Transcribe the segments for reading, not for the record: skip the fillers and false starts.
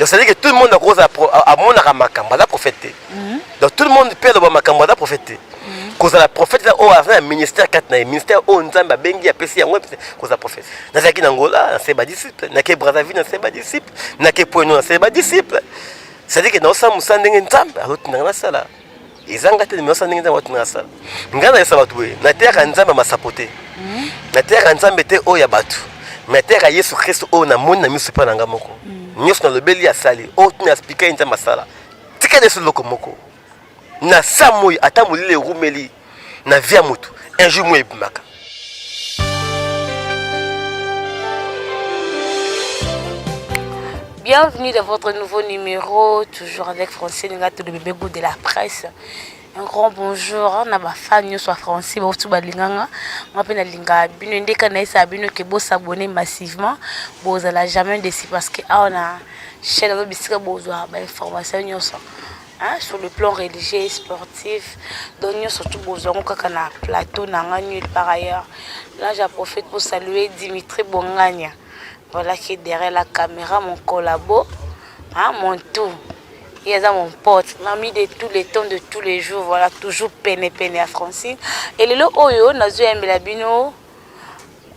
Donc c'est à dire que tout le monde akozala amonaka makambo aza prophète te. Donc tout le monde mpe aloba makambo aza prophète te. Kozala prophète eza oyo aza na ministère kati na ye, ministère oyo Nzambe abengi apesi yango kozala prophète. Nazalaki na Angola, nasali badisciple, nake Brazzaville, nasali badisciple, nake Poino, nasali badisciple. C'est-à-dire que naosala mosala ndenge Nzambe azotindanga nasala. Ezanga te, naosala ndenge Nzambe azotindanga nasala. Ngai nayesa bato boye, nateyaka Nzambe ya masapo te, nateyaka Nzambe te oyo ya bato, mais nateyaka Yesu Kristo oyo namoni na miso epai na ngai moko. Nyonso nalobeli asali, oyo tina expliquer ye Nzambe asala. Tika yesu eloko moko na sa moi, ata molili erumeli na vie ya motu, un jour moi ebimaka. Bienvenue dans votre nouveau numéro, toujours avec Francine Ngato, le bébé goût de la presse. Un grand bonjour na ba fans nyonso ya Francine, bauti balinganga, nga mpe nalingaka bino ndeka nayesaka bino ke bosabonner massivement, bozala jamais déçu parce que awa na chaîne azo bisika bozwa ba information nyonso, hein, sur le plan religieux et sportif. Donc nyonso tout bozwa yango kaka na plateau na nga nulle part ailleurs. Là j'en profite pour saluer Dimitri Bongania, voilà, qui est derrière la caméra, mon collabo, hein, mon tout. Il est mon pote, l'ami de tous les temps, de tous les jours, voilà, toujours pene pene à Francine. Et lelo oyo nazo yembela bino,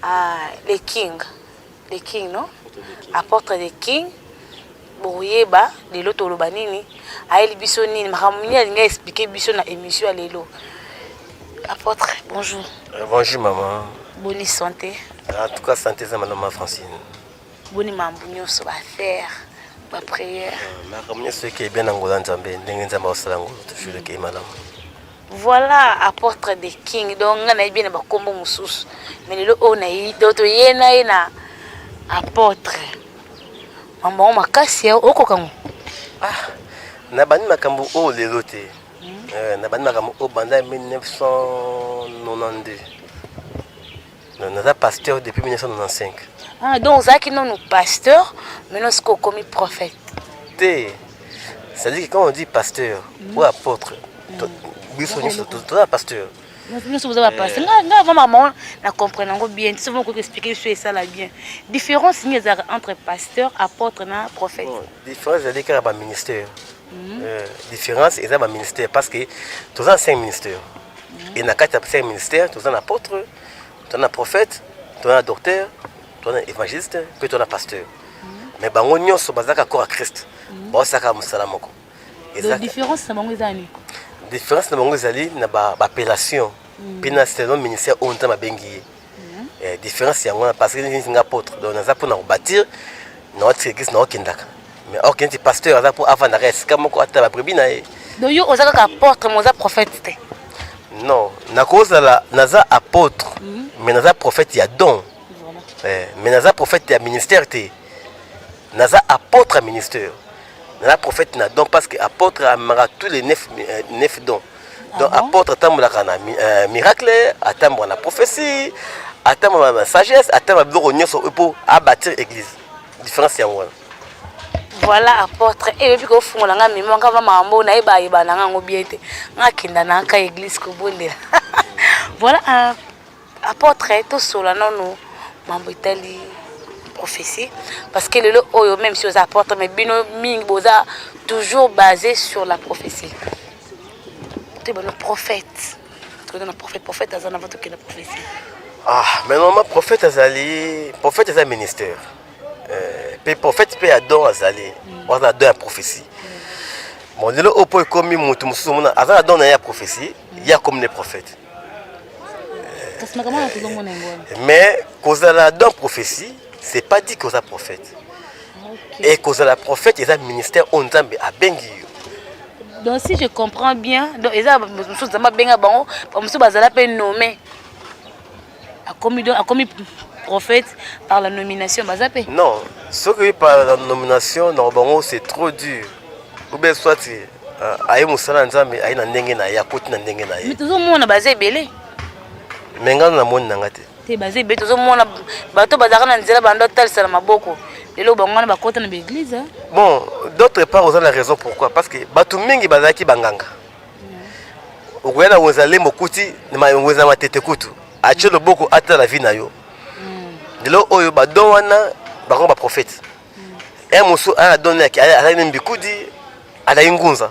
ah, les King, les King, non? Apôtre des King. Boyeba lelo toloba nini, ayeli biso nini, makambo nini alingi expliquer biso na émission ya lelo. Apôtre, bonjour. Bonjour maman. Boni santé? En tout cas santé eza malamu, Francine. Boni mambo nyonso, baaffaire, baprière? Makambo nyonso ekei bien na ngolo ya Nzambe, ndenge Nzambe aosala yango toujours ekei malamu. Voilà, apôtre de King. Donc nga nayebi na bakombo mosusu, mais lelo oyo nayebi, donc toye na ye na apôtre. Mambo yango makasi, okoka ngo? Ah, nabandi makambo oyo lelo te. Nabandi makambo oyo banda 1992. Naza pasteur depuis 1995. Ah, donc ozalaki nanu pasteur, maintenant sikoyo okomi prophète? Te, c'est-à-dire que quand on dit pasteur ou apôtre, biso nyonso toza pasteur. Nyonso boza bapasteur. Nga avant mama na comprendre yango bien, soki okoki expliquer biso, esala bien. Différence nini ezalaka entre pasteur, apôtre na prophète? Bon, différence ezali kaka baministère. Différence eza baministère parce que toza na cinq ministères et na kati ya cinq ministères toza na apôtre, toza na prophète, toza na docteur, toza na évangéliste mpe toza na pasteur. Mais bango nyonso bazalaka corps ya Christ, baosalaka mosala moko. Donc différence na bango eza nini? Différence na bango ezali na baappellation mpe na selon ministère oyo Nzambe abengi ye. Différence yango wana, parce que neti nga apôtre, donc naza mpona kobâtir, naotika église, naokendaka, mais or neti pasteur aza mpo avandaka esika moko, ata babrebis na ye. Donc yo oza kaka apôtre, mais oza prophète te? Non, nakozala, naza apôtre mais naza prophète ya don. Mais naza prophète ya ministère te. Naza apôtre ya ministère, naza prophète na don, parce que apôtre amemaka tous les neuf dons. Donc Ah bon? Apôtre atambolaka na miracle, atambolaka na prophétie, atambolaka na sagesse, atambolaka biloko nyonso oyo mpo abâtir église. Différence yango wana. Voilà, apôtre, eyebi kofungola nga mimo nga va makambo nayeba yeba na nga yango bien te. Nga akenda na ka église kobondela. Voilà, apôtre, tosola nanu mambo etali prophétie, parce que lelo oyo, même si oza apôtre, mais bino mingi boza toujours basé sur la prophétie. Toyeba no prophète, toyeba na prophète, prophète aza na va tokende prophétie. Ah, mais normalement prophète azali, prophète eza ministère. Mpe prophète mpe ya don azali, aza na don ya prophétie. Bon, lelo oyo mpo ekomi motu mosusu omona aza na don na ye ya prophétie, ye akomi ne prophète. Kasi makambo wana tozomona yango wana. Mais kozala don prophétie, c'est pas dit koza prophète. Et kozala prophète eza ministère oyo Nzambe abengi yo. Donc si je comprends bien, donc eza mosusu Nzambe abenga bango, bamosusu bazala mpe nommé, akomi, donc akomi prophète par la nomination, baza mpe? Non, soki par la nomination na bango, c'est trop dur, ou bien soit aye mosala ya Nzambe, aye na ndenge na ye, akoti na ndenge na ye. Mais tozomona baza ebele. Mais ngai namoni na nga te. Te, baza ebele. Tozomona bato bazalaka na nzela, bando atalisa na maboko, lelo bango wana bakota na baéglise. Bon, d'autre part oza na raison. Pourquoi? Parce que bato mingi bazalaki banganga. Okoya na wenze lembo, okuti wenze ya Matete, kutu atie loboko atala vie na yo. Lelo oyo badon wana bango baprophète. Un mosusu aya don azalaki ne mbikudi, azalaki ngunza,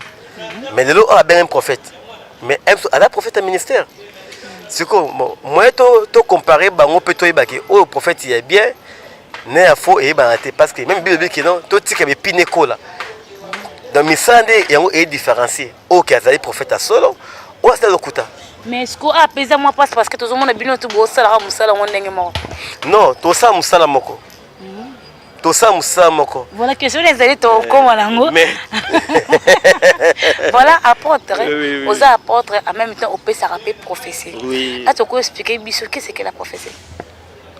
mais lelo oyo abengami prophète, mais un mosusu aza prophète ya ministère. Sikoyo moyen to comparer bango mpe toyebaki oyo prophète ya bien ne ya faux eyebana te, parce que même Bible elobi non, totika bepine ekola. Donc misala nde yango eyedifférencier oyo ke azali prophète ya solo, oyo asala lokuta. Mais est ce que apesa mwa mpasi? Parce que tozomona bino to bosalaka mosala yango ndenge moko. Non, tosala mosala moko, tosala mosala moko. Voilà, question ezali tokóma nango. Mais Voilà, apôtre. Oui. Oza apôtre, en même temps opesaka mpe prophétie. Oui. Là toko expliquer biso qu'est-ce que la prophétie,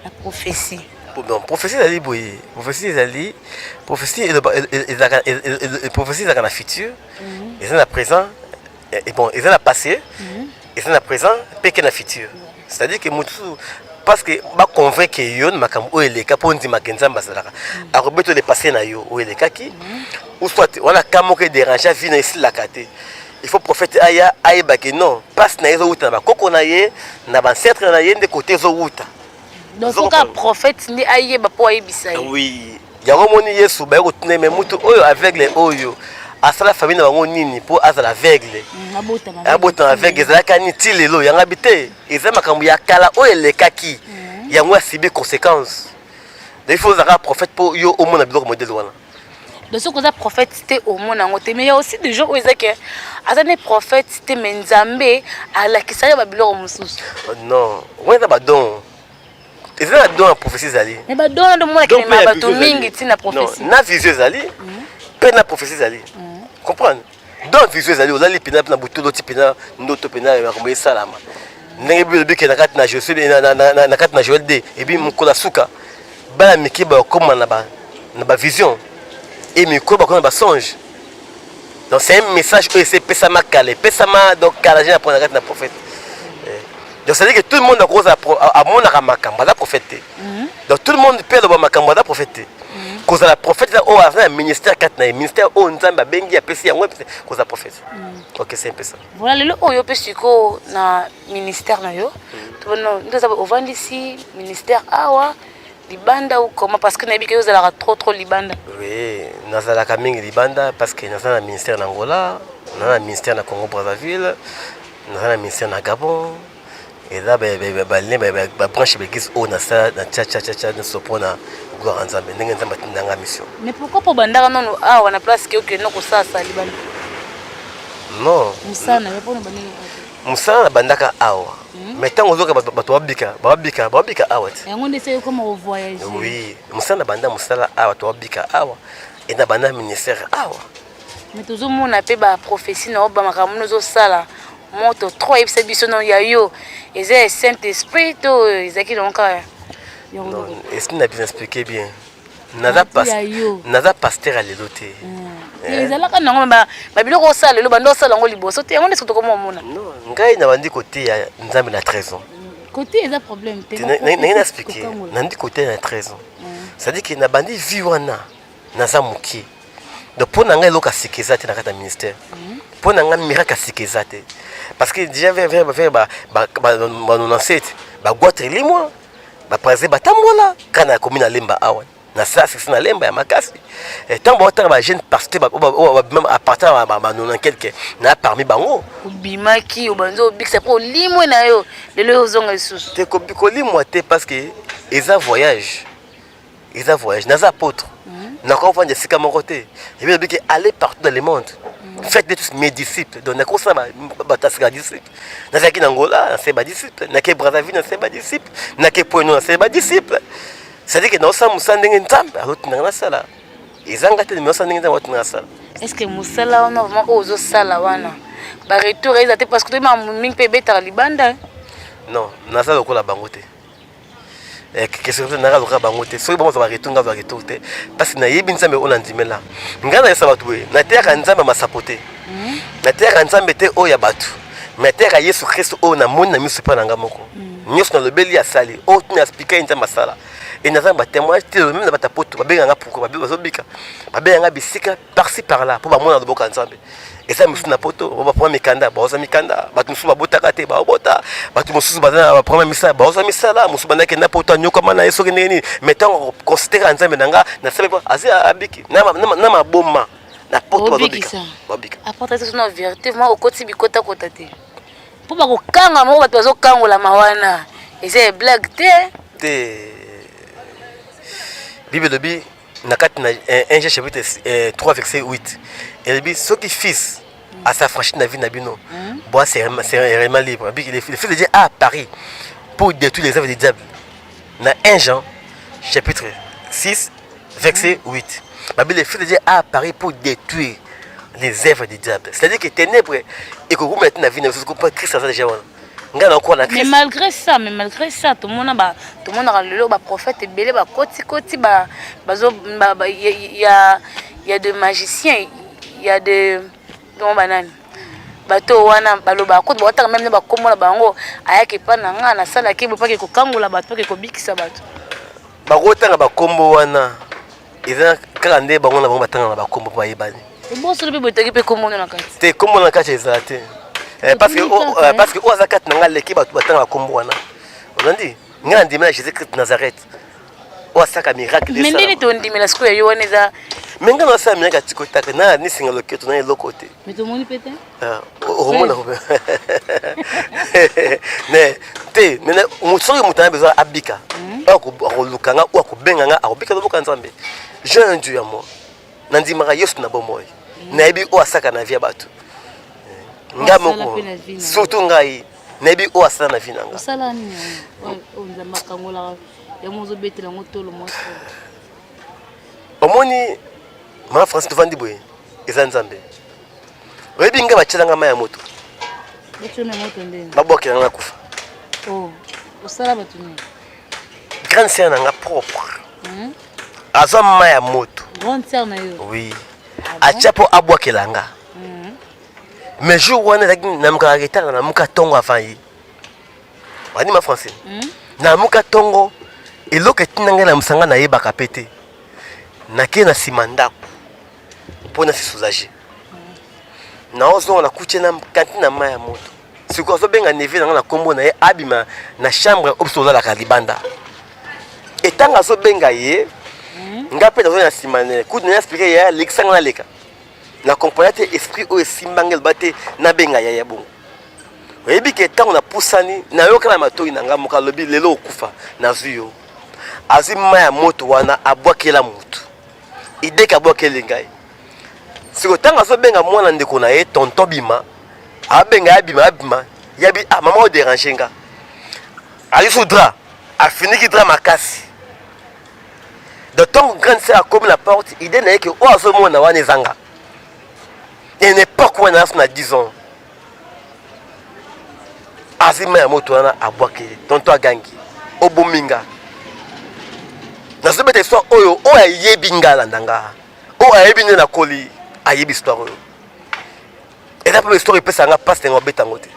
la prophétie? Bon, prophétie ezali boye. Prophétie ezali, prophétie ezalaka, prophétie ezalaka na futur, eza na présent et bon, eza na passé, eza na présent mpe ke na futur. C'est-à-dire que motu, parce que baconvaincre yo na makambo oyo eleka mpo ondimaka Nzambe azalaka, akobeta le passé na yo oyo elekaki, ou soit wana ka moko edérange vie na esilaka te. Il faut prophète aya ayebake non, mpasi na ye ezowuta na bakoko na ye, na baancêtre na ye, nde kote ezowuta. Donc soki prophète nde ayeba mpo ayebisa ye. Oui, yango moni Yesu baye kotuna me mutu oyo aveugle oyo asala famille na bango nini mpo azala aveugle, abotama aveugle, ezalaka nini ti lelo? Yango abi te, eza makambo ya kala oyo elekaki, yango asibi conséquence. Donc il faut ozalaka prophète mpo yo omona biloko modèle wana. Donc soki oza prophète te, omona yango te. Mais ya aussi des gens oyo eza ke aza ne prophète te, mais Nzambe alakisaka babiloko mosusu. Non, wana eza badon, eza na don ya prophétie ezali. Mais badon wana omonaki mema bato mingi ntina prophétie. Na vision ezali mpe na prophétie ezali, comprendre? Donc vision ezali, ozali mpena na butu, oloti mpena ndoto, mpena makambo esalama ndenge bi olobiki na kati na Josué, na kati na Joel 2 ebi mokolo ya suka bana mike bakokoma na bavision e mikolo bakoma na basonge. Donc c'est un message oyo ese epesama kala, epesama donc kala, je apprendre na kati na prophète. Donc c'est à dire que tout le monde akozala amonaka makambo aza prophète te. Donc tout le monde mpe aloba makambo aza prophète te. Kozala prophète eza oyo aza na ministère kati na ye, ministère oyo Nzambe abengi, apesi yango kozala prophète. Ok, c'est un peu ça. Voilà, lelo oyo mpe sikoyo na ministère na yo nde oza ovandisi ministère awa libanda ou comment? Parce que nayebi ke ozalaka trop trop libanda. Oui, nazalaka mingi libanda parce que naza na ministère na Angola, naza na ministère na Congo Brazzaville, naza na ministère na Gabon. Eza balien, babranche, baeglise oyo nasala na tia tia tia tia nyonso mpona gloire ya Nzambe, ndenge Nzambe atindanga mission. Mais pourquoi mpo bandaka nano awa na place ke okende kosalasa libanda? Non. Mosala na yo mpona bandenge? Mosala na bandaka awa, mais ntango ozoka bato babika, babika, babika awa te. Yango nde se okoma kovoyage. Oui, mosala na banda mosala awa, to babika awa e na banda ministère awa. Mais tozomona mpe baprophétie na yo, bamakambo nini ozosala moto trop. Ayebisa biso no ya yo eza ya Saint Esprit to ezalaki nango kaka? Non, esprit na biso, expliquer bien, naza pasteur ya lelo te. Ezalaka nango babiloko osala lelo, bando osala yango liboso te. Yango nde soki tokoma omona. Non, ngai nabandi koteya Nzambe na 13 ans. Kote eza problème te. Ndenge na expliquer, nandi koteya na 13 ans, c'est-à-dire que nabandi vie wana naza moke. Donc mpo na ngai eloko ya sika eza te na kati ya ministère. Mpo na ngai miracle ya sika eza te, parce que déjà vers ba 97 bagoitre elimwa, baprese batambola kaka na komi na Lemba awa, nasala succès na Lemba ya makasi. Ntango baotanga bajeune pasteur même à partir ya ba 90 quelque, na parmi bango. Obimaki, obandi obikisa mpo olimwe na yo, lelo ozonga lisusu? Te, kolimwa te, parce que eza voyage, eza voyage. Naza apôtre, nakovanda esika moko te. Ebi nabiki aller partout dans le monde, faites de tous mes disciples. Donc nakosala bato ya sika disciple. Nazalaki na Angola, nasali badisciple, nake Brazzaville, nasali badisciple, nake Poino, nasali badisciple. C'est-à-dire que naosala mosala ndenge Nzambe azotindanga nasala. Ezanga te, naosala ndenge Nzambe azotindanga nasala. Est ce que mosala wana vraiment oyo ozosala wana, baretour eza te? Parce que toyeba mingi mpe ebetaka libanda. Non, naza lokola bango te. Question nanga lokola bango te. Soki bango bazwa baretour, nga azwa retour te, parce que nayebi Nzambe oyo nandimela. Ngai nayesa bato boye: nateyaka Nzambe ya masapo te, nateyaka Nzambe te oyo ya bato, mais nateyaka Yesu Kristo oyo namoni na miso mpa na nga moko. Nyonso nalobeli asali, oyo tuna expliquer ye Nzambe asala. E naza na batémoignage te, même na bato ya Poto babenganga. Pourquoi bazobika? Babenganga bisika par-ci par-là mpo bamona loboko ya Nzambe. Eza mosusu na Poto baproma mikanda, baoza mikanda. Bato mosusu babotaka te, baobota. Bato mosusu baza na baproma misala, baoza misala. Mosusu bandaki na Poto, anyokama na ye soki ndenge nini, mais ntango considere ya Nzambe na nga nasabe mpo azi abiki na maboma na Poto, bazobika, babika. Apporte so na vérité, vraiment okoti bikotakota te, mpo bakokanga moko bato bazokangolama wana, eza ya blague te. Te, Bible elobi na kati na 1 Jean chapitre 3 verset 8, elobi soki Fils as'affranchi na vie na bino, boa c'est réellement libre. Le Fils de Dieu a apparu pour détruire les œuvres du diable. Na 1 Jean chapitre 6 verset 8, babi le Fils de Dieu a apparu pour détruire les œuvres du diable, c'est-à-dire que ténèbres ekokumela te na vie na biso mpo Christ aza déjà wana. Ngai nakoka na Mais malgré ça, mais malgré ça, tomona ba tomonaka lelo baprophète ebele bakotikoti bazo ya de magicien, ya de donc banani, bato wana balobaka kutu, baotaka même na bakombo na bango, ayaki epa na nga, nasalaki boye mpake kokangola bato, mpake kobikisa bato. Bakotanga bakombo wana, eza kaka nde bango na bango batanga na bakombo mpo bayebani. Ebosolo mpe boetaki mpe kombo na kati. Te, kombo na kati ezala te, parce que oyo aza kati na ngai aleki bato batanga bakombo wana. Olandi ngai, nandimela Jésus Christ Nazareth oyo asalaka miracle. Mais ndeni tondimela sikoyo yo wana eza? Mais ngai nasala miracle atikotaka na nisinga loketo na eloko te. Mais tomoni mpe te. Okomona mais te. Soki moto ana besoin abika, akoluka nga oyo akobenga nga, akobika loboka Nzambe. J'ai un Dieu ya moi, nandimaka Yesu na bomoi, nayebi oyo asaka na vie ya bato. Nga moko, surtout ngai, nayebi oyo asala na vie na nga. Osala nini oyo Nzambe akangolaka yango, ozobetela yango tolo mwasi? Omoni, mama Francis, tovandi boye, eza Nzambe. Oyebi ngai, batielanga mai ya moto. Babwakelanga, nakufa. Osala bato nini? Grande sœur na nga propre azwa mai ya moto. Grande sœur na yo? Oui, atia mpo abwakela nga. Mais jour wana ezalaki namukaka retard, namuka ntongo avant ye. Bandima français, namuka ntongo, eloko etinda ngai na mosanga nayebaka mpe te. Nakei na nsima ndako mpo na se soulager, naozonga, nakuti na kantine na mai ya moto. Sikoyo azobenga neveu na nga na nkombo na ye, abima na chambre oyo biso tozalaka libanda. Etango azobenga ye, nga mpe nazoya na nsima ne kutu na expliquer ye, alekisanga, naleka na comprendre te. Esprit oyo esimbanga eloba te nabenga yaya bongo. Oyebi ke ntango napusani, nayoka na matoi na nga moko alobi: "Lelo okufa, nazwi yo." Azwi mai ya moto wana, abwakela motu ideke, abwakeli ngai. Siko ntango azobenga mwana ndeko na ye, tonton bima, abenga ye abima, abima yabi: "Ah mama, odéranger nga." Ali su drap, afiniki drap makasi. Donc ntango grande sœur akomi na porte, idée na ye ke oyo azomona wana ezanga. Et na époque wana aso na 10 ans. Azwi mai ya moto wana, abwakeli tonton, agangi: "Obomi nga!" Nazobeta histoire oyo, oyo ayebi nga alanda nga, oyo ayebi nde nakoli ayebi histoire oyo. Eza mpe histoire epesaka nga mpasi ndenge obeta yango te.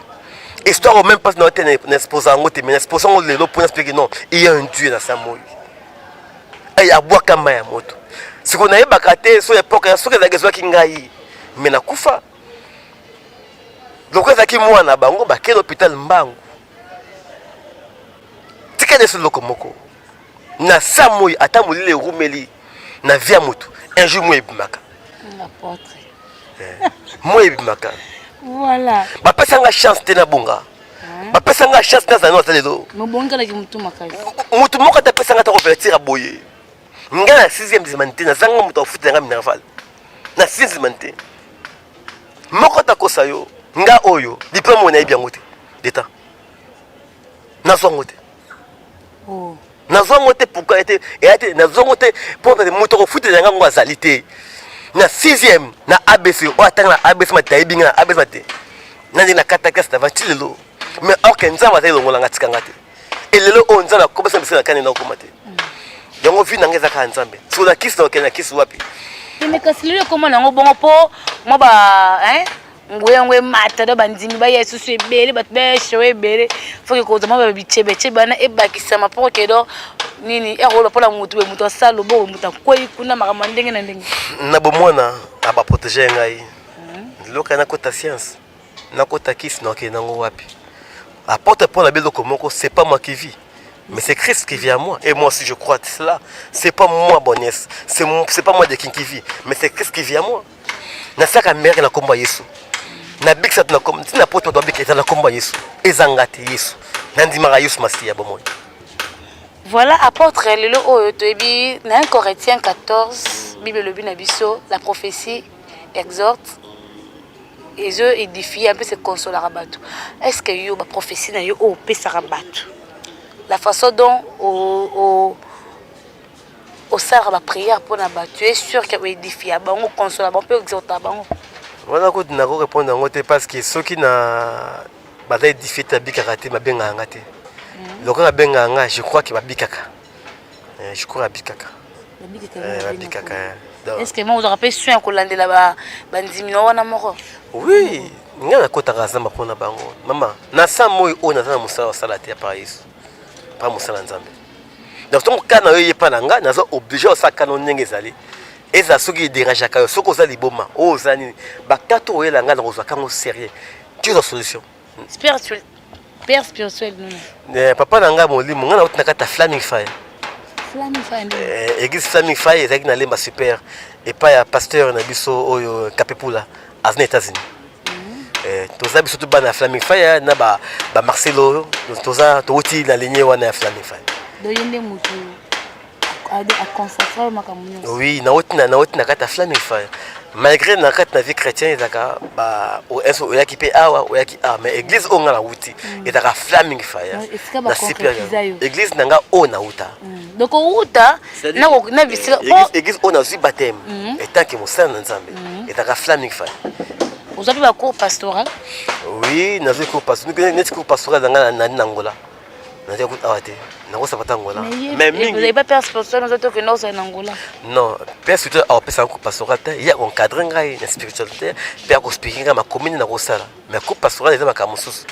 Histoire oyo, même mpasi na yo te na expose yango te, mais na expose yango lelo mpona expliquer: non, il y a un Dieu na sa moi. Ay abwaka mai ya moto. Sikoyo nayebaka te so époque soki ezalaki ezwaki ngai, mais nakufa. Lokola ezalaki mwana, bango bakende hôpital mbangu. Tika nyonso eloko moko na sa moi, ata molili erumeli na vie ya motu, un jour moi ebimaka. Apôtre. Moi ebimaka. Voilà. Bapesanga chance te nabonga, bapesanga chance nazala no aza lelo. Mobongelaki motu makasi. Motu moko ata apesanga ta couverture ya boye. Ngai na sixième te, nazanga moto afutela nga minerval na sixième te. Moko takosa yo, nga oyo diplôme oyo nayebi yango te d'état, nazwa yango te. Oh. Nazwa yango te. Pourquoi ete eya te? Nazwa yango te mpo moto akofutela nga ngo azali te. Na sixième na ABC, oyo atanga na ABC mate, ayebi nga na ABC mate na ndenge nakata classe na ti lelo. Mais or que Nzambe azali longola nga, tika nga te. Elelo oyo Nzambe akobesa biso na kani, nakokoma te. Yango vie na nga eza kaka Nzambe. Siko na kisi, na okende na kisi wapi? Te, mais kasi lelo ekóma nango bongo mpo mwa ba nguya yango emata do, bandimi baya lisusu ebele, bato bayeshow ebele, foke kozwa mwa babichebechebe wana ebakisama mpo ke do. Nini ekoloba mpona motu boye, moto asala loboko, moto akwei kuna, makambo ya ndenge na ndenge? Na bomwana abaprotege ngai. Loka nakota science, nakota kisi, nakokende nango wapi? Apôtre Paul abi eloko moko: c'est pas moi qui vis, mais c'est Christ qui vit à moi. Et moi aussi, je crois cela. C'est pas moi Boness, c'est pas moi de qui vit, mais c'est Christ qui vit à moi. Nasalaka miracle na kombo ya Yesu, nabikisa to ntina poto, bato babika eza na kombo ya Yesu, ezanga te Yesu. Nandimaka Yesu Masiya bomoi. Voilà, apôtre, lelo oyo toyebi na 1 Corinthiens 14, Bible elobi na biso: la prophétie exhorte, ezo édifie mpe se consolaka bato. Est ce que yo, baprophétie na yo oyo opesaka bato, la façon dont osalaka baprière mpona bato, tu es sûr ke oédifia bango, consola bango mpe exhortaka bango? Wana kutu nako répondre yango te, parce que soki na baza édifie te, babikaka te, babengaka nga te. Lokola babengaka nga, je crois ke babikaka. Je crois babikaka. Babikaka. Est ce que mo ozwaka mpe soin ya kolandela bandimi na wana moko? Oui, ngai nakotaka zamba mpona bango. Mama, na sa moi oyo naza na mosala osala te apa Yesu, pa mosala Nzambe. Donc ntongo kaka na yo ye mpa na ngai, naza obligé osala kano ndenge ezali. Ezala soki edérangeaka yo, soki oza liboma oyo oza nini, bakate oyela ngai, nakozwa kango sérieux, tozwa solution. Spirituel, père spirituel nini? Papa na ngai molimo, ngai nauti na kati ya Flaming Fire. Flaming Fire nde? Église Flaming Fire ezalaki na Lemba Super, epai ya pasteur na biso oyo Kapepula, aza na États-Unis. Toza biso to bana ya Flaming Fire na bamarcelo, toza touti na ligne wana ya Flaming Fire. Donc ye nde motu aconsacre makambo nyonso? Oui, nauti na kati ya Flaming Fire. Malgré na kati na vie chrétien ezalaka oyaki mpe awa, oyaki awa, mais église oyo nga nauti ezalaka Flaming Fire. Na super église na nga oyo nauta. Donc outa na bisika? Église oyo nazwi baptême en tant que mosala na Nzambe ezalaka Flaming Fire. Ozwa mpe bacours pastoral? Oui, nazwi cours pastoral. Neti cours pastoral na nga nani na Ngola, nazali kuta awa te, nakosapa ta Ngola. Mais mingi ba père spirituel oza tokende ozala na Ngola? Non, père spirituel akopesaka cours pastoral te. Ye akoencadre ngai na spiritualité mpe akoexplique ngai makomi nini nakosala, mais cours pastoral eza makambo mosusu.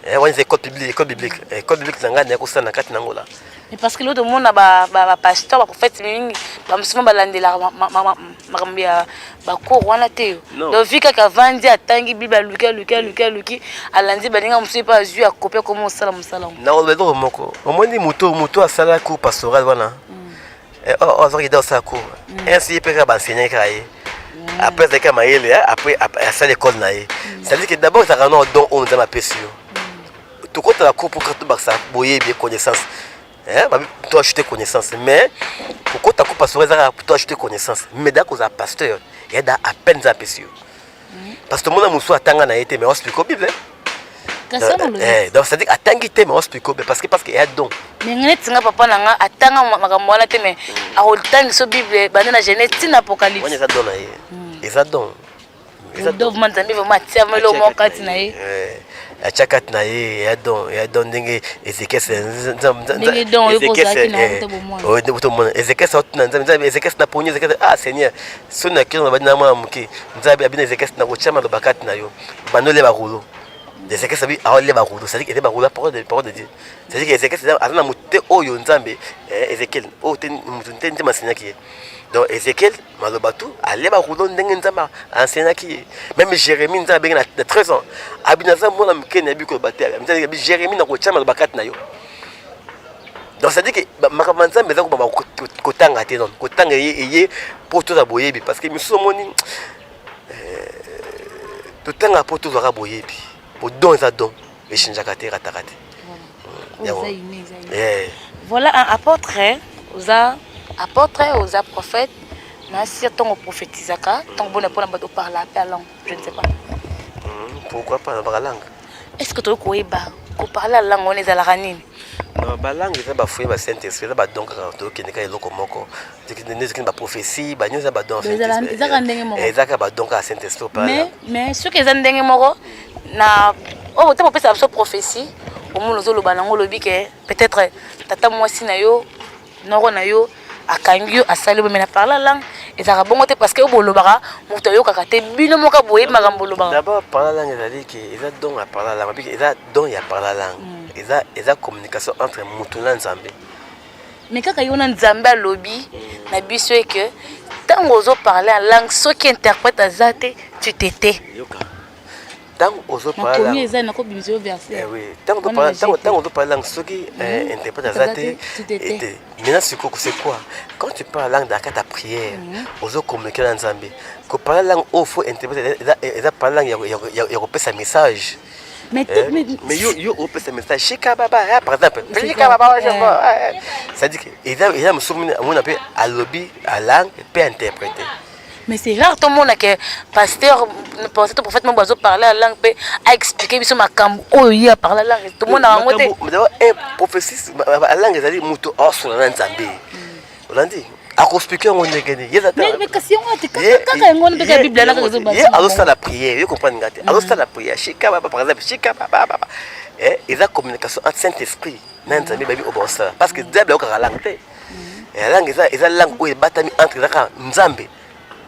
Wana eza école biblique. École biblique, école biblique na ngai nayakosala na kati na Ngola. Mais parce que lelo tomona bapasteur, baprophète mingi, bamosusu balandelaka makambo ya bacours wana te. Donc vi kaka avandi, atangi Bible, aluki, aluki, aluki, aluki, alandi baninga mosusu mpe azwi, akopi, akoma osala mosala. Nakoloba eloko moko. Omoni, moto asala cours pastoral wana, azwaki da osala cours ainsi, ye mpe kaka baenseigne kaka ye, après azalaki mayele, après asala école na ye. C'est-à-dire que d'abord ezalaka na don oyo Nzambe apesi yo. Tokotala cours pour tobakisa boyebi, connaissance, to ajouter connaissance. Mais kokota cours pastoral ezaka to ajouter connaissance, mais da kozala pasteur ya da à peine Nzambe apesi yo, parce que tomona mosusu atanga na ye te, mais oexplique Bible. Donc c'est à dire atangi te, mais oexplique Bible parce que eya don. Mais neti nga, papa na nga atanga makambo wana te, mais akotangisa so Bible bande na Genèse ntina Apocalypse. Wana eza don na ye, eza don. Don Nzambe vraiment atia eloko moko kati na ye. Atia kati na ye, ya don, ya don, ndenge Ezekias. Ndenge don oyo ozalaki na yango. Mona Ezekias aotuna Nzambe: Nzambe, Ezekias na poni Ezekias, ah Seigneur, so na kino badi na mwana moke. Nzambe abina Ezekias: na kotia maloba kati na yo, bando olia barouleau. Ezekias abi aolia barouleau, c'est-à-dire eza barouleau, parole de Dieu. C'est-à-dire que Ezekias aza na motu te oyo Nzambe, Ezekiel oyo te, motu te Nzambe aseignaki ye. Donc Ezekiel, maloba tu alia barouleau ndenge Nzambe enseignaki ye. Même Jérémie, Nzambe abenge na 13 ans, abi naza mwana moke, nayebi koloba te. Nzambe abi: Jérémie, na kotia maloba kati na yo. Donc c'est à dire que makambo ya Nzambe eza kobama kotanga te. Non, kotanga eye mpo toza boyebi, parce que misusu omoni totanga mpo tozwaka boyebi. Po don eza don, echangeaka te, erataka te. Voilà, un apôtre, oza apôtre, oza prophète na sir. Ntongo prophétisaka, ntongo bona mpona bato, oparle mpe la langue, je ne sais pas. Pourquoi pas na langue? Est ce que tokoki koyeba koparle la langue wana ezalaka nini? Non, balangue eza bafruit ba Saint Esprit, eza badon kaka. Tokende kaka eloko moko neti baprophétie, banyonso eza badon. Ezaka ndenge moko? Eza kaka badon kaka Saint Esprit. Mais soki eza ndenge moko na oyo te, bopesa biso prophétie, omona ozoloba nango, olobi ke peut-être tata mwasi na yo, noko na yo akangi yo, asali yo, mais na parler langue ezalaka bongo te, parce que oyo bolobaka moto ayokaka te, bino moko boyebi makambo olobaka. D'abord, parler langue ezali ke eza don ya parler langue, eza don ya parler langue, eza communication entre motu na Nzambe. Mais kaka yo na Nzambe alobi na biso et que ntango ozo parler en langue, soki interprète aza te, tu te tais. Yoka, ntango ozoparler Makomi eza, nakobimisa yo verset. Eh oui, ntango Wana ntango na ntango ozoparler langue, soki interprète aza te, tu te tais. Ete maintenant sikoyo, c'est quoi? Quand tu parles langue dans kati ya prière, ozocommuniquer na Nzambe. Koparler langue oyo faut interprète, eza parler langue ya kopesa message. Mais Eh, mais yo opesa message shika baba, ah, par exemple shika baba, c'est-à-dire que eza mosusu amona mpe alobi a langue mpe interpréter. Mais c'est rare tomona ke pasteur, pasteur to prophète moko azoparler en langue mpe aexpliquer biso makambo oyo ye aparler langue. Tomonaka yango te. D'abord, un prophétie a langue ezali moto aosola na Nzambe. Olandi, akoexpliquer yango ndenge nini? Ye Mais kasi yango te, kaka yango wana mpe kaka Bible alaka. Ye azosala prière, yo comprendre nga te, azosala prière shika baba, par exemple shika baba baba. Eza communication entre Saint Esprit na Nzambe. Bayebi oyo baosala, parce que diable ayokaka langue te. Langue eza langue oyo ebatami entre, ezaka Nzambe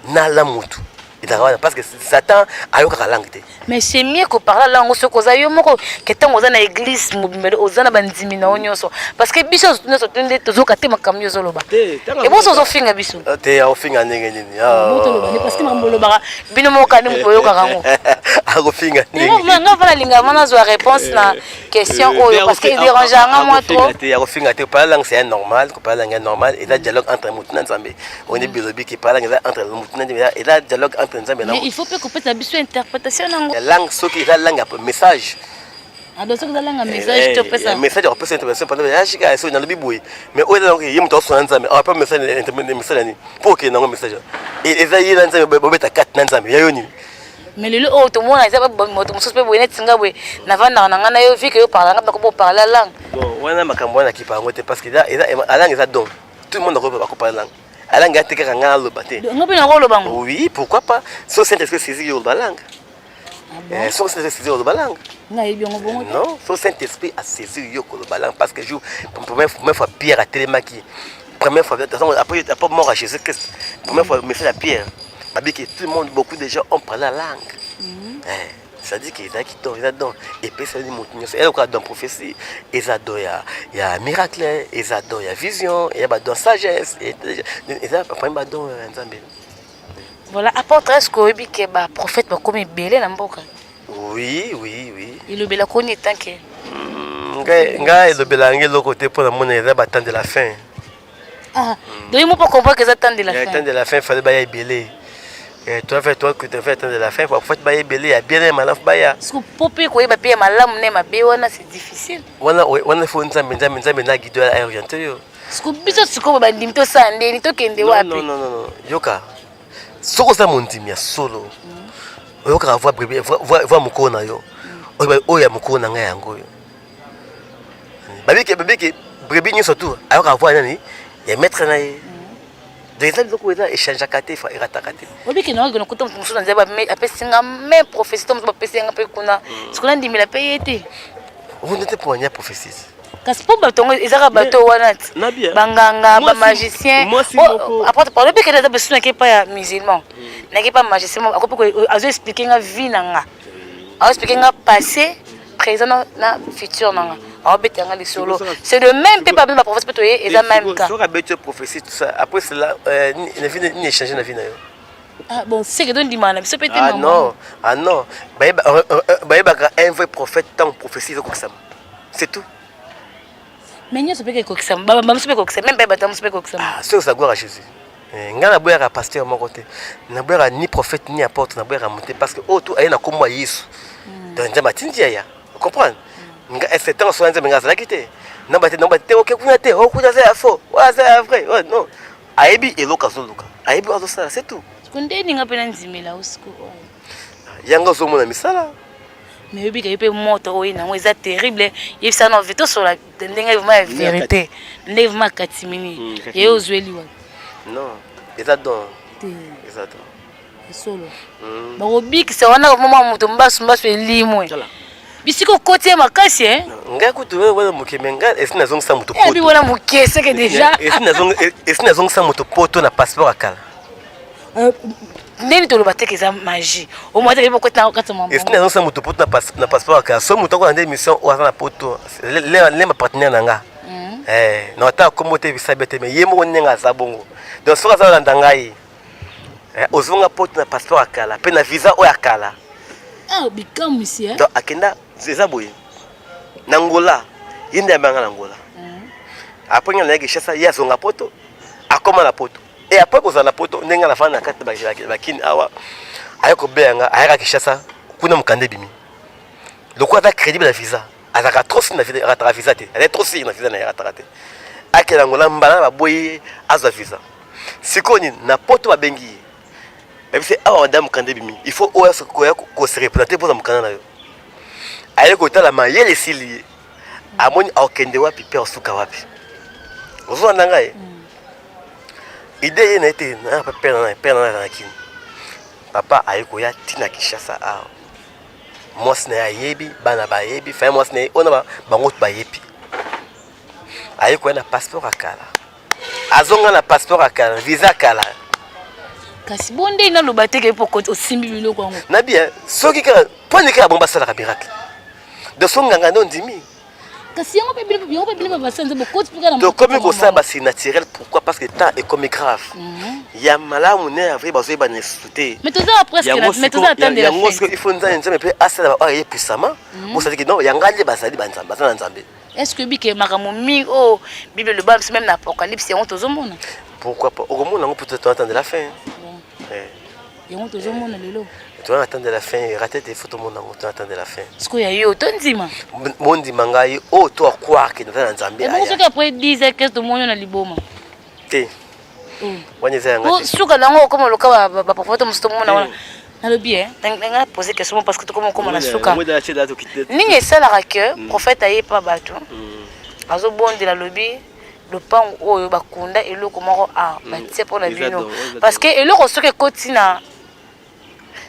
na la motu, ezalaka wana, parce que Satan ayokaka langue te. Mais c'est mieux koparler langue soki oza yo moko ke ntango oza na église mobimba, oza na bandimi na yo nyonso, parce que biso nyonso te nde tozoka te makambo nyonso ozoloba. Eboso ozofinga biso. Te, akofinga ndenge nini? Toloba nde, parce que makambo olobaka, bino moko kani moto boyokaka yango. Akofinga? Nga mpa nalinga ma nazwa réponse na question oyo, parce que edérange nga mwa trop. Te, akofinga te. Koparler langue, c'est normal. Koparler langue normal eza dialogue entre motu na Nzambe. Oyo nde bilobi ke parler langue eza entre motu na Nzambe, eza dialogue entre Nzambe na. Mais il faut mpe kopesa biso interprétation nango. Langue, soki eza langue ya message. Ado, soki eza langue ya message, topesa message, akopesa interprétation pendant yashika. Soki nalobi boye, mais oyo eza ye moto asona Nzambe, awa mpe message, message nini mpo okende nango? Message eza ye na Nzambe, bobeta kate na Nzambe ya yo nini? Mais lelo oyo tomona eza moto mosusu mpe boye, neti nga boye, navandaka na ngai na yo, vu que yo parler nga, nako boparler langue. Bon, wana makambo wana kipa yango te, parce que eza langue, eza don. Tout le monde akoparler langue. Alangue ate kaka ngai aloba te. Nga mpe nakoloba ngo. Oui, pourquoi pas? So Saint Esprit saisi yo, oloba langue. So Saint Esprit saisi, oloba langue. Nayebi yango bongo. Non, so Saint Esprit asaisir yo, koloba langue, parce que jour première fois Pierre atelemaki, première fois après mort à Jésus Christ, première fois message à Pierre, babiki, tout le monde, beaucoup de gens ont parlé la langue. C'est-à-dire que ezalaki don, eza don epesani motu nyonso. Eloko don prophétie eza don ya miracle, eza don ya vision, eya badon sagesse, eza parmi badon ya Nzambe. Voilà, apôtre, est ce que oyebi ke baprophète bakomi ebele na mboka? Oui. Elobela koni etanke? Ngai elobela yango eloko te, mpo na mona eza batemps de la fin. Ah, donc yo moko comprendre que eza temps de la fin. Temps de la fin, fallait baya ebele. Toi fait, toi que tu fais temps de la fin, faut baya ebele ya bien, ya malamu baya. Parce que po mpe koyeba mpe ya malamu na ya mabe wana, c'est difficile. Wana faut Nzambe na guide, aorienter yo. Parce que biso sikoyo bandimi, tosala ndeni? Tokende wapi? Non, non, non, yoka, soki oza mondimi ya solo, oyokaka voix brebis, voix mokolo na yo, oyo ya mokolo na ngai yango oyo. Babiki brebis nyonso tu ayokaka voix nani? Ya maître na ye. Donc eza biloko eza échangeaka te, erataka te. Obiki na okende kuta moto mosusu na Nzambe apesi nga même prophétie to mosusu bapesi nga mpe kuna, sikoyo nandimela mpe ye te. Okunda te mpo anya prophétie. Kasi mpo bato yango ezaka bato wana ti banganga, bamagicien. Apôtre Paul obikende, eza besu nake epai ya musulman, nake epai magicien, akopi azo expliquer nga vie na nga, azo expliquer nga passé, présent na futur na nga, aobeta nga lisolo. C'est le même mpe babe baprophète mpe toye, eza même cas. Soki abeti yo prophétie, tout ça, après cela na vie nini échange na vie na yo? Ah bon, c'est que tondimaka na biso mpe te. Ah non, ah non, bayebaka un vrai prophète tant prophétie ezokokisama, c'est tout. Mais nyonso mpe ekokisama, bamosusu mpe ekokisama, même bayebata mosusu mpe ekokisama. Ah, soki oza gloire à Jésus. Ngai naboyaka pasteur moko te, naboyaka ni prophète ni apôtre, naboyaka mo te, parce que oyo tu aye na kombo ya Yesu, donc Nzambe atindi yaya, comprendre nga. Ese ntango soki Nzambe ngai azalaki te, naba te, naba te, oke kuna te, o kuna aza ya faux, oyo aza ya vrai. Non, ayebi eloko azoluka, ayebi oyo azosala, c'est tout. Siko ndeni nga mpe nandimela osiko? Yango ozomona misala. Mais oyebika ye mpe moto oyo nango eza terrible. Yebisa na tosola ndenge vraiment ya vérité, ndenge vraiment katimini ye ozweli wapi? Non, eza don. Te. Eza don. Solo bakobikisa wana mwa moto mbasu mbasu elimwe bisika okoti ye makasi. Ngai kutu wana moke, me ngai esi nazongisa moto. Ebi wana moke seke déjà. Esi nazongisa moto poto na passeport ya kala. Ndeni toloba teke eza magie, omoi teke bokoti na kati. Esi nazongisa moto poto na passeport ya kala. So moto akola nde émission oyo aza na poto, lema partenaire na nga. Eh, na ata kombo te bisa bete mais ye moko ndenge aza bongo. Donc soki aza landa ngai eh, ozonga poto na passeport ya kala pe na visa oyo ya kala. Ah, bikamwisi eh. Donc akenda eza boye. Na Angola, ye nde ayambanga na Angola. Après nga nayaki Kinshasa, ye azonga poto, akoma na poto. Et après kozala na poto ndenge nga nafanda na kati ya bakini awa, aye kobeya nga, ayaka Kinshasa, kuna mokanda ebimi. Lokola aza crédible na visa, azalaka trop sûr na visa, arataka visa te. Azali trop sûr na visa na ye, arataka te. Akende Angola mbala baboyi ye azwa visa. Sikoyo nini na poto babengi ye. Babisi awa madame mokanda ebimi, il faut oya koya ko se représenter mpo na mokanda na yo. Aye kotala mayele esili ye. Amoni akende wapi mpe asuka wapi. Ozolanda ngai? Idée ye na ye te, na père na père na na kini. Papa aye koya tina Kinshasa awa. Mwasi na ye ayebi, bana bayebi, famille mwasi na ye oyo bango bayebi. Aye koya na passeport ya kala. Azonga na passeport ya kala, visa ya kala. Kasi bo nde naloba te ke po osimbi biloko yango. Na bien, soki kaka mpo nini kaka bango basalaka miracle. Donc soki nganga nde ondimi. Kasi yango mpe bino yango mpe bino basala nzambe bokoti mpe kaka na Tokomi kosala ba surnaturel pourquoi? Parce que temps ekomi grave. Ya malamu ne ya vrai bazoyeba na lisusu te. Mais toza presque na mais toza na temps de la Yango sikoyo il faut nzambe nzambe mpe asala ba oyo aye puissamment. Bosali ke non ya ngai nde bazali ba nzambe, baza na nzambe. Est-ce que bike makambo mingi oyo Bible eloba biso même na Apocalypse yango tozomona? Pourquoi pas? Okomona yango peut-être toza temps de la fin. Yango tozomona lelo. Toza na temps de la fin, raté te faut tomona yango toza na temps de la fin. Sikoyo ya yo tondima. Mondima ngai oyo to croire que naza na Nzambe. Ebongo soki après 10 ans 15 tomoni na liboma. Te. Wana eza yanga te. Suka nango okoma loka ba prophète mosusu tomona wana. Nalobi eh, nga poser question parce que tokoma okoma na suka. Nini esalaka que prophète aye pa bato azobondela alobi lopango oyo bakunda eloko moko a batie mpona bino parce que eloko soki ekoti na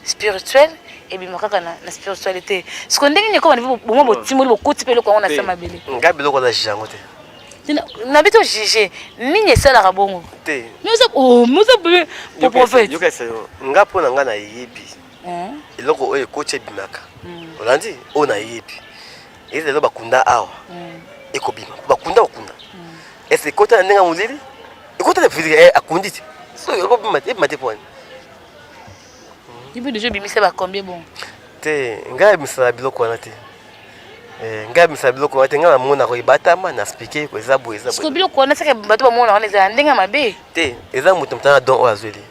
spirituel ebima kaka na, na spiritualité siko ndenge nini ekoma bomwa botimoli bokoti mpe eloko yango na se mabele. Ngai biloko na juge yango te. Na bi to juge nini esalaka bongo te. Mais oza oh, prophète. Yoka yo nga mpo na ngai nayebi eloko oyo ekoti ebimaka. Olandi oyo nayebi eza lelo bakunda awa ekobima bakunda bakunda ese ekota na ndenge ya molili ekota na physique akundi te so ekobima te ebima te mpo wani. Ibi deja obimisa ba combien bon? Te ngai abimisaka biloko wana te. Ngai abimisaka biloko wana te, ngai namonaka ebatama na explique ko eza boye eza boye. Biloko wana seke bato bamonaka wana eza ndenge mabe. Te eza moto moto na don oyo azweli.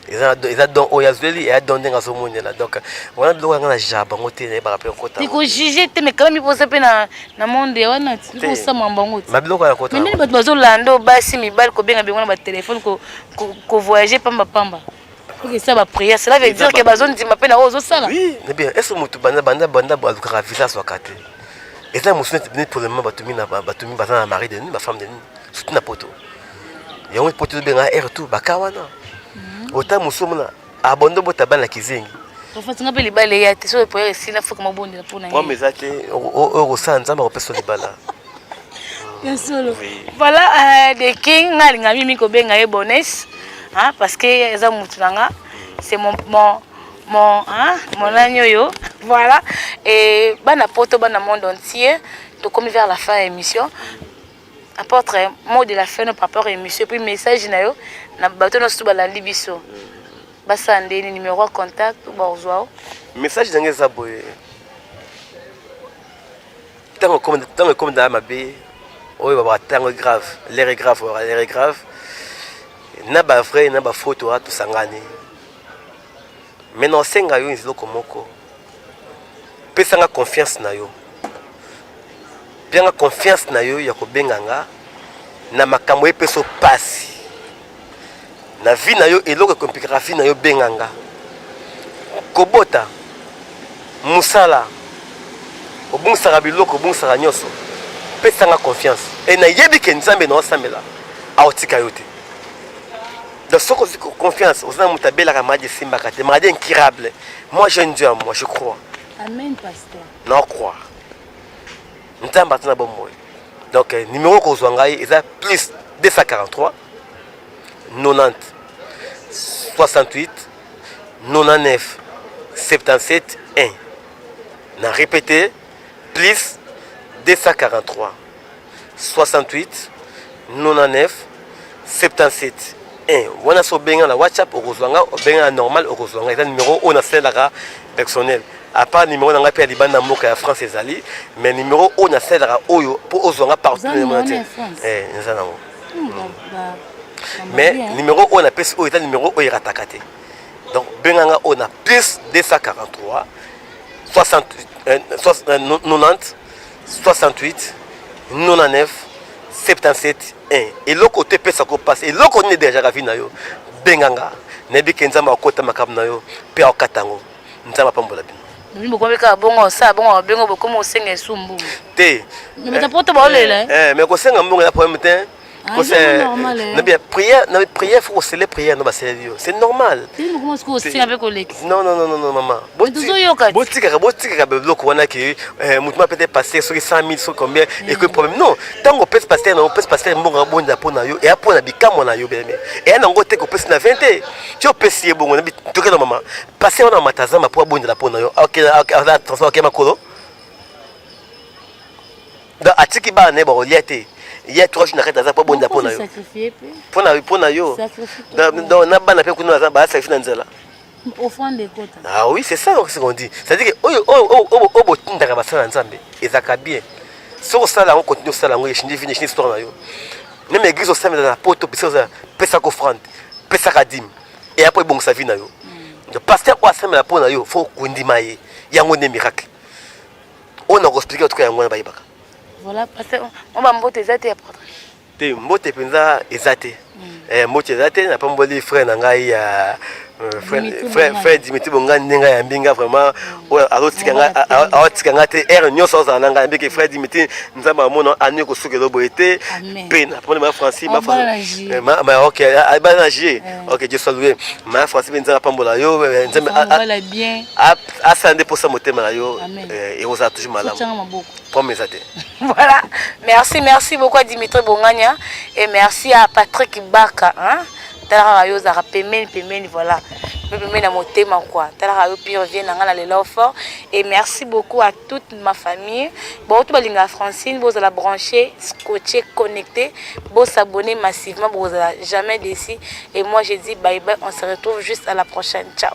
Eza eza don oyo azweli eya don ndenge azomonela donc wana biloko yanga na jaba bango te nayebaka mpe okota. Te ko juger te mais quand même iposa mpe na na monde ya wana iposa mwamba yango te. Ma biloko ya kota. Mais nini bato bazolanda basi mibali kobenga bango na ba téléphone ko ko voyager pamba pamba. Ok, ça va prière. Cela veut dire que bazo ndima pe na oyo ozosala. Oui, mais bien, est-ce que mutu banda banda banda alukaka visa azwaka te? Eza mosusu neti neti pour le moment bato mingi bato mingi baza na mari de nuit, ba femme de nuit, surtout na poto. Yango poto tobenga air tout baka wana. Ota mosusu omona abondo bota bana kizengi. Prophète nga pe libala eya te soki prière esila faut kama bondela pona ye. Problème eza te oyo kosala Nzambe akopesa libala. Ya solo. Voilà euh, The King nga alinga mimi kobenga ye Bonnes hein, parce que eza mutu na nga c'est mon mon mon hein, mon nani oyo voilà et bana poto bana monde entier tokomi vers la fin ya émission apôtre mot de la fin no par rapport à émission puis message na yo na bato nyonso balandi biso basala ndeni numéro ya contact bazwa message na ngai eza boye ntango ekomi na mabe oyo babaka ntango grave, l'heure est grave, l'heure est grave na ba vrai na ba faux toa tosangani mais na osenga yo eloko moko pesanga confiance na yo pianga confiance na yo ya kobenga nga na makambo epeso pasi na vie na yo eloko ekomplikaka vie na yo benga nga kobota mosala obungisaka biloko obungisaka nyonso pesanga confiance e nayebi ke nzambe na osambela aotika yo te. Donc soki ozwi confiance oza na moto abelaka maladi esimbaka te, maladi incurable. Moi j'ai un Dieu à moi, je crois. Amen pasteur. Na croire nzambe aza na bomoi. Donc numéro kozwa ngai eza plus 243 90 68 99 77 1. Na répété plus 243 68 99 77 1. Wana so obenga na WhatsApp, okozwa nga. Obenga na normal, okozwa nga. Eza numéro oyo nasalelaka personnel. À part numéro na ngai mpe ya libanda mboka ya France ezali, mais numéro oyo nasalelaka oyo mpo ozwa nga partout. Te, eza nango. Mais numéro oyo napesi oyo eza numéro oyo erataka te. Donc benga nga oyo na plus 243 60 90 68 99 77 1. Eloko te epesaka opasi, eloko nini edérangeaka vie na yo, benga nga. Nayebi ke Nzambe akota makambo na yo mpe akokata yango. Nzambe apambola bino. Bino bokomi kaka bongo, osala bongo, babengo, bokomi osenga esu mbongo. Te. Poto baolela. Mais kosenga mbongo eza problème te. Nabi prière, na prière, faut kosele prière no baseleli yo, c'est normal. Non, non, non, non, maman, botikaka, botikaka biloko wana ke motu ma peut-être pasteur soki 100 000, soki combien, ekoyi problème. Non, ntango opesi pasteur na opesi pasteur mbongo, abondela mpo na yo, eya mpo na bikamwa na yo bien. Eya nango te kopesi na 20 te ti opesi ye bongo. Nabi toke na mama pasteur wana mata zamba mpo abondela mpo na yo, aza transport, ake makolo. Donc atiki bana na ye bakolia te, ye 3 jours na kati aza mpo abondela mpo na yo, mpo na yo. Donc na bana mpe kuna baza basacrifie na nzela. Ah oui, c'est ça ce qu'on dit. C'est à dire que oyo oyo botindaka basala na Nzambe ezalaka bien. Soki osala yango, continue osala yango, echange vie, echange histoire na yo. Même église osambela na poto, biso pesaka offrande, pesaka dîme, eya mpo ebongisa vie na yo. Donc pasteur oyo asambela mpo na yo, faut kondima ye. Yango nde miracle oyo na koexpliquer otuka yango wana bayebaka. Voilà, pasteur, mo bambote eza te ya Te, mbote mpenza eza te. Mbote eza te. Napamboli frère na ngai ya frère Dimitri Bongani, ndenge ayambi nga vraiment, oyo azotika nga te, heure nyonso azala na ngai. Yambiki frère Dimitri, Nzambe amona ani kosukela boye te. Mpe napamboli ma Francis, ok, bana na J, ok, Dieu soit loué. Ma Francis mpe, Nzambe apambola yo, Nzambe asala nde mposa motema na yo, ekozala toujours malamu. Problème eza te. Voilà, merci, merci beaucoup à Dimitri Bongania et merci à Patrick Baka, hein. Talaka yo ozalaka pembeni pembeni, voilà, mpe pembeni na motema quoi. Talaka yo pire vie na nga na lelo fort. Et merci beaucoup à toute ma famille baoto balingaka Francine. Bozala branché, scotché, connecté, bosabonner massivement, bozala jamais déçus. Et moi, je dis bye bye, on se retrouve juste à la prochaine. Ciao.